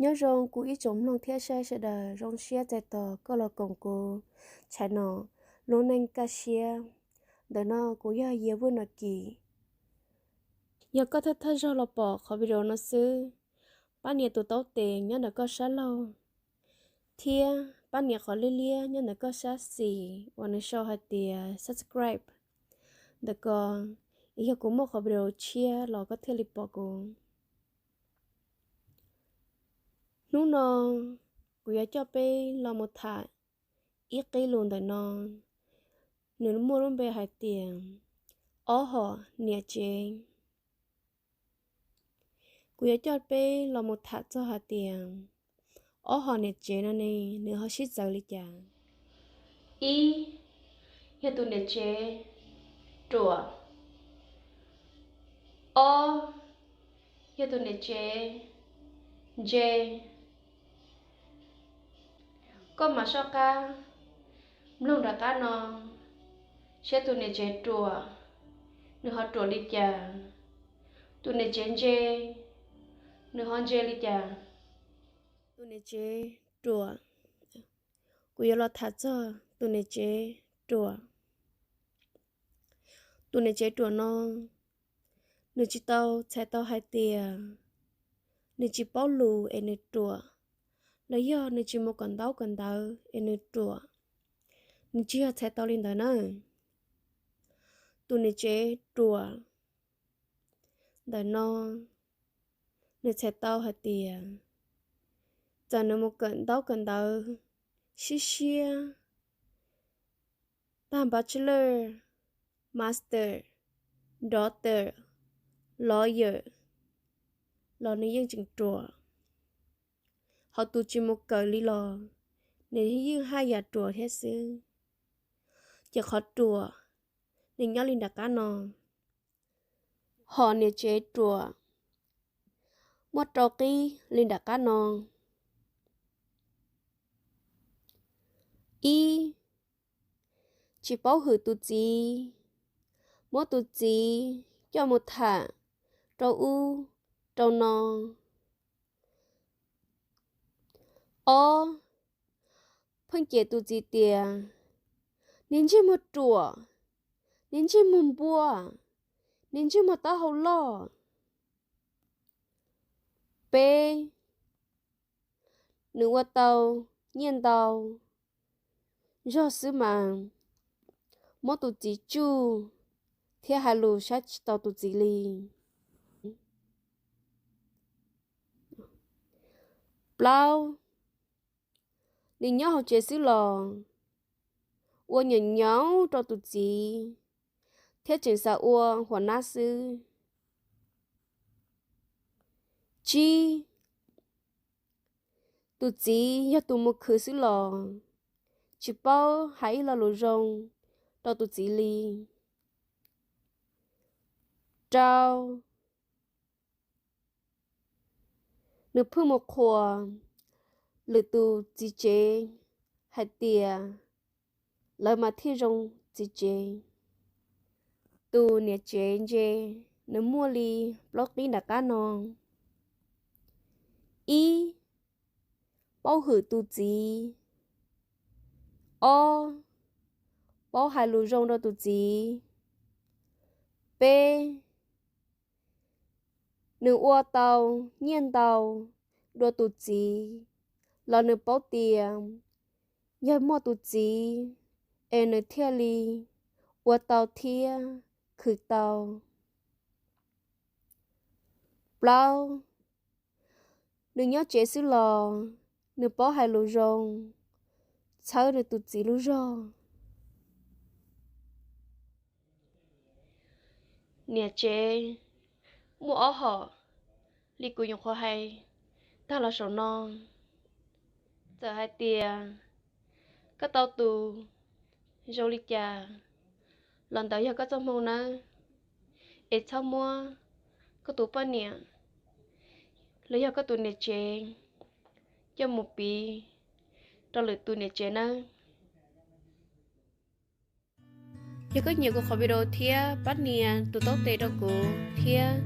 Nyob zoo kuv ib tsoom mloog thiab saib sawv daws, zoo siab txais tos koj los koom kuv channel Lub Neej Kaj Siab. Ntawm no kuv yog Yias Vwj Nom Kim. Yog koj thawj thawj zaug los pom qhov video no xwb, pab nias tus taub tes nyob ntawm koj sab laug, thiab pab nias qhov liab liab nyob ntawm koj sab xis uas nws sau hais tias subscribe ntawm ko, es yog kuv muaj qhov video tshiab los koj thiaj li pom kuv. Hnub no kuv yuav coj peb los mus tham ib qib lus ntawm no, nws muaj lub npe hais tias ob hom niam tsev. Kuv yuav coj peb los mus tham txog hais tias ob hom niam tsev no ne nws ho sib txawv li cas. Ib, yog tus niam tsev ruam. Ob, yog tus niam tsev ntse. Koj mam soj qab mloog nram qab no, saib tus niam tsev ruam nws ho ruam li cas, tus niam tsev ntse nws ho ntse li cas. Tus niam tsev ruam, kuv yuav los tham txog tus niam tsev ruam. Tus niam tsev ruam no, nws tsis tau txhais tau hais tias nws tsis paub lus es nws ruam, los yog nws tsis mus kawm ntaub kawm ntawv es nws ruam. Nws tsis yog txhais tau li ntawd na. Tus niam tsev ruam ntawm no, nws txhais tau hais tias txawm nws mus kawm ntaub kawm ntawv siab siab, tag bachelor, master, doctor, lawyer, los nws yeej tseem ruam. Ho tus tsis mus kawm li los nws yeej haj yam ruam thiab xwb. Ces qhov ruam nws nyob li nram qab no. Hom niam tsev ruam muaj rau qib li nram qab no. Ib, tsis paub hwm tus txiv, muab tus txiv coj mus tham rau ub rau no. Ob, pheej cem tus txiv tias niag ntsej muag ruam, niag ntsej muag npua, niag ntsej muag taub hau loj. Peb, nws ua tau nyiaj ntau zog xwb mas muab tus txiv tsuj thiab hais lus saib tsis taus tus txiv li. Plaub, nws nyob hauv tsev xwb los ua nyaum nyaum rau tus txiv thiab tseem xav ua huam nab xwb. Tsib, tus txiv yog tus mus khwv xwb los tsis paub hais ib lo lus zoo rau tus txiv li. Rau, nws pheej mus qhuas lwm tus txiv tsev hais tias lawv mas thiaj zoo txiv tsev. Tus niam tsev ntse, nws muaj li plaub qib nram qab no. Ib, paub hwm tus txiv. Ob, paub hais lus zoo rau tus txiv. Peb, nws ua tau nyiaj ntau dua tus txiv los nws paub tias yog muaj tus txiv es nws thiaj li ua tau thiab khwv tau. Plaub, nws nyob tsev xwb los nws paub hais lus zoo txhawb nws tus txiv lub zog. Niam tsev muaj ob hom li kuv nyuam qhuav hais tag los saum no. Txawm hais tias koj tau tus zoo li cas los ntawd yog koj txoj hmoo nawb, es txhob muab koj tus poj niam los yog koj tus niam tsev coj mus piv rau lwm tus niam tsev nawb. Yog koj nyiam kuv qhov video thiab pab nias tus taub tes rau kuv thiab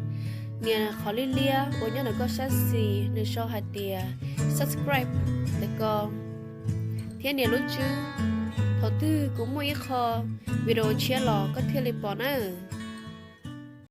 Nias qhov liab liab uas nyob ntawm koj sab xis nws sau hais tias subscribe ntawm ko, thiab nias lub tswb. Thaum twg kuv muaj ib qho video tshiab los koj thiaj li pom nawb.